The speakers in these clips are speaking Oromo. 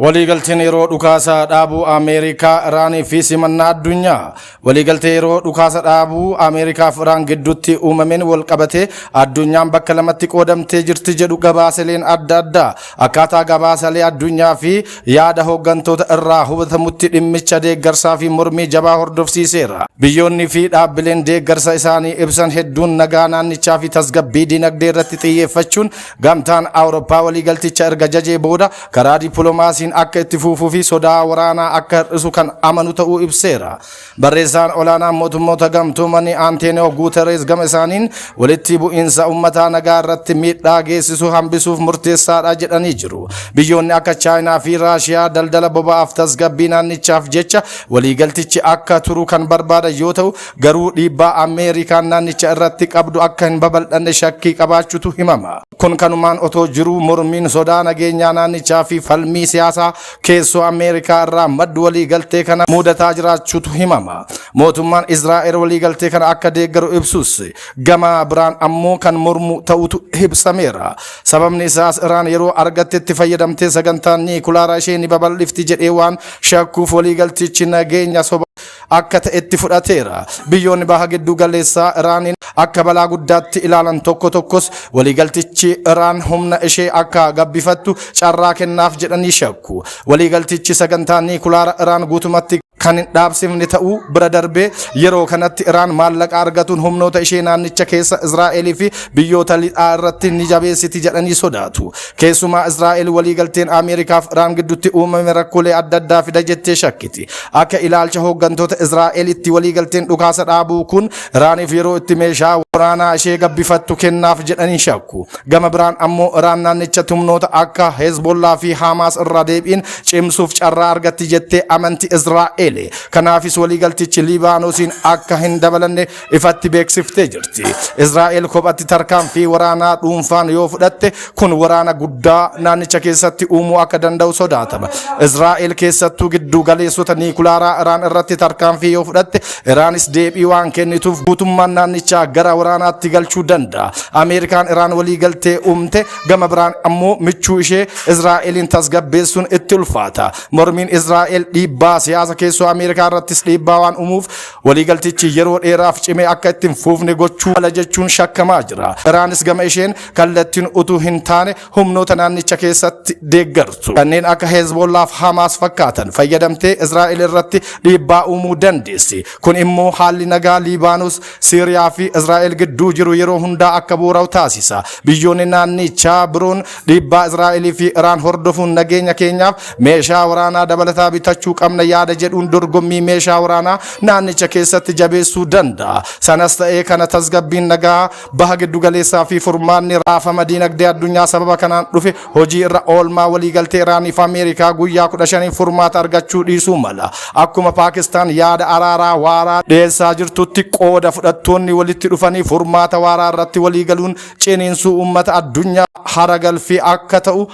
Waliigalteen yeroo dhukaasa dhaabuu Ameerikaa, Iraanii fi simannaa addunyaa. Waliigaltee yeroo dhukaasa dhaabuu Ameerikaa fi Iraan gidduutti uumameen wal qabatee addunyaan bakka lamatti qoodamtee jirti jedhu gabaasaleen adda addaa. Akkaataa gabaasalee addunyaa fi yaada hooggantoota irraa hubatamutti dhimmicha deeggarsaa fi mormii jabaa hordofsiiseera. Biyyoonni fi dhaabbileen deeggarsa isaanii ibsan hedduun nagaa naannichaa fi tasgabbii dinagdee irratti xiyyeeffachuun Gamtaan Awurooppaa waliigalticha erga jajee booda karaa dippiloomaasiin akka itti fufuu fi sodaa waraanaa akka hir'isu kan amanu ta'uu ibseera. Barreessaan olaanaan Mootummoota Gamtoomanii Antooniyoo Guuterees gama isaaniin walitti bu'iinsa uummataa nagaa irratti miidhaa geessisu hambisuuf murteessaadha jedhanii jiru. Biyyoonni akka Chaayinaa fi Raashiyaa daldala boba'aaf tasgabbii naannichaaf jecha waliigaltichi akka turu kan barbaadan yoo ta'u, garuu dhiibbaa Ameerikaan naannicha irratti qabdu akka hin babal'anne shakkii qabaachuutu himama. Kun kanumaan otoo jiruu mormiin sodaa nageenyaa naannichaa fi falmii siyaasaa keessoo Ameerikaa irraa maddu waliigaltee kana mudataa jiraachuutu himama. Mootummaan Israa'el waliigaltee kana akka deeggaru ibsus gama biraan ammoo kan mormu ta'utu ibsameera. Sababni isaas Iraan yeroo argattetti fayyadamtee sagantaa niikulaaraa ishee ni babal'ifti jedhee waan shakkuuf waliigaltichi nageenya soba akka ta'etti fudhateera. Biyyoonni Baha Giddu Galeessaa Iraaniin akka balaa guddaatti ilaalan tokko tokkos waliigaltichi Iraan humna ishee akka gabbifattu carraa kennaaf jedhanii shakku. Waliigaltichi sagantaa niikulaara Iraan guutumatti kan hin dhaabsifne ta'uu bira darbee yeroo kanatti Iraan maallaqa argatuun humnoota ishee naannicha keessa Israa'elii fi biyyoota lixaa irratti ni jabeessiti jedhanii sodaatu. Keessumaa Israa'el waliigalteen Ameerikaaf Iraan gidduutti uumame rakkoolee adda addaa fida jettee shakkiti. Akka ilaalcha hooggantoota Israa'elitti waliigalteen dhukaasa dhaabuu kun Iraaniif yeroo itti meeshaa waraanaa ishee gabbifattu kennaaf jedhanii shakku. Gama biraan ammoo Iraan naannichatti humnoota akka Hezbollaa fi Hamaas irraa deebiin cimsuuf carraa argatti jettee amanti Israa'el. Kanaafis waliigaltichi Libaanoosiin akka hin dabalanne ifatti beeksiftee jirti. Israa'el kophatti tarkaanfii waraanaa dhuunfaan yoo fudhatte kun waraana guddaa naannicha keessatti uumuu akka danda'u sodaatama. Israa'el keessattuu giddu galeessota niikulaaraa Iraan irratti tarkaanfii yoo fudhatte Iraanis deebii waan kennituuf guutummaan naannichaa gara waraanaatti galchuu danda'a. Ameerikaan Iraan waliigaltee uumte gama biraan ammoo michuu ishee Israa'eliin tasgabbeessuun itti ulfaata. Mormiin Israa'el dhiibbaa siyaasa keessoo Ameerikaa irrattis dhiibbaa waan uumuuf waliigaltichi yeroo dheeraaf cimee akka itti hin fufne gochuu mala jechuun shakkamaa jira. Iraanis gama isheen kallattiin utuu hin taane humnoota naannicha keessatti deeggartu kanneen akka Hezbollaaf Hamaas fakkaatan fayyadamtee Israa'el irratti dhiibbaa uumuu dandeessi. Kun immoo haalli nagaa Liibaanos, Siiriyaa fi Israa'el gidduu jiru yeroo hundaa akka boora'u taasisa. Biyyoonni naannichaa biroon dhiibbaa Israa'elii fi Iraan hordofuun nageenya keenyaaf meeshaa waraanaa dabalataa bitachuu qabna yaada jedhuun dorgommii meeshaa waraanaa naannicha keessatti jabeessuu danda'a. Sanas ta'ee kana tasgabbiin nagaa Baha Giddugaleessaa fi furmaanni raafama diinagdee addunyaa sababa kanaan dhufe hojii irra oolmaa waliigaltee Iraanii fi Ameerikaa guyyaa 15 furmaata argachuu dhiisuu mala. Akkuma Paakistaan yaada araaraa waaraa dhiyeessaa jirtutti qooda fudhattoonni walitti dhufanii furmaata waaraa irratti waliigaluun ciniinsuu uummata addunyaa hara galfii akka ta'u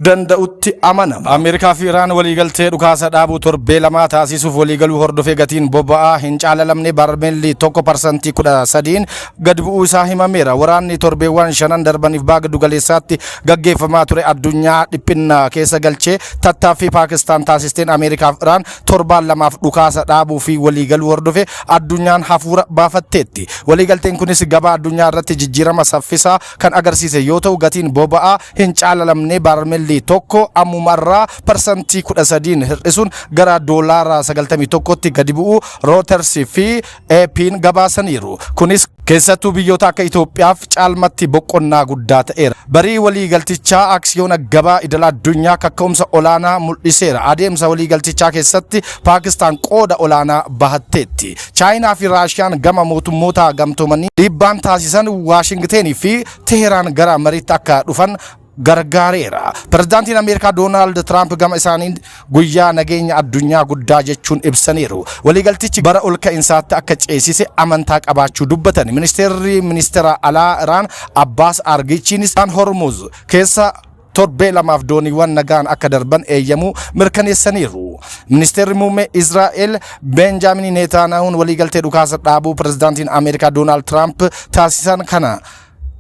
danda'utti amanama. Ameerikaa fi Iraan waliigaltee dhukaasa dhaabuu torbee lamaa taasisuuf waliigaluu hordofee gatiin boba'aa hin caalalamne barmeelli 1% 13n gad bu'uu isaa himameera. Waraanni torbeewwan shanan darbaniif Baha Giddugaleessaatti gaggeeffamaa ture addunyaa dhiphinna keessa galchee tattaaffii Paakistaan taasisteen Ameerikaa fi Iraan torbaan lamaaf dhukaasa dhaabuu fi waliigaluu hordofee addunyaan hafuura baafatteetti. Waliigalteen kunis gabaa addunyaa irratti jijjiirama saffisaa kan agarsiise yoo ta'u, gatiin boba'aa hin caalalamne baarmelli tokko ammumarraa 13% hir'isuun gara doolaara 91tti gadi bu'uu Reuters fi AP'n gabaasaniiru. Kunis keessattuu biyyoota akka Itoophiyaaf caalmatti boqonnaa guddaa ta'eera. Barii waliigaltichaa aksiyoona gabaa idil addunyaa kakka'umsa olaanaa mul'iseera. Adeemsa waliigaltichaa keessatti Paakistaan qooda olaanaa bahatteetti. Chaayinaa fi Raashiyaan gama Mootummoota Gamtoomanii dhiibbaan taasisan Waashingtenii fi Teheraan gara mariitti akka dhufan gargaareera. Pirezidaantiin Ameerikaa Doonaald Tiraamp gama isaaniin guyyaa nageenya addunyaa guddaa jechuun ibsaniiru. Waliigaltichi bara ol ka'iinsaatti akka ceesise amantaa qabaachuu dubbatan. Ministeerri Ministeera Alaa Iraan Abbaas Argichiinis Hormuz keessa torbee lamaaf dooniiwwan nagaan akka darban eeyyamuu mirkaneessaniiru. Ministeerri Muummee Israa'el Benjaamin Neetaanahuun waliigaltee dhukaasa dhaabuu pirezidaantiin Ameerikaa Doonaald Tiraamp taasisan kana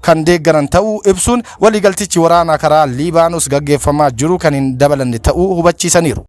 Kan deeggaran ta'uu ibsuun, waliigaltichi waraana karaa Liibaanos gaggeeffamaa jiru kan hin dabalanne ta'uu hubachiisaniiru.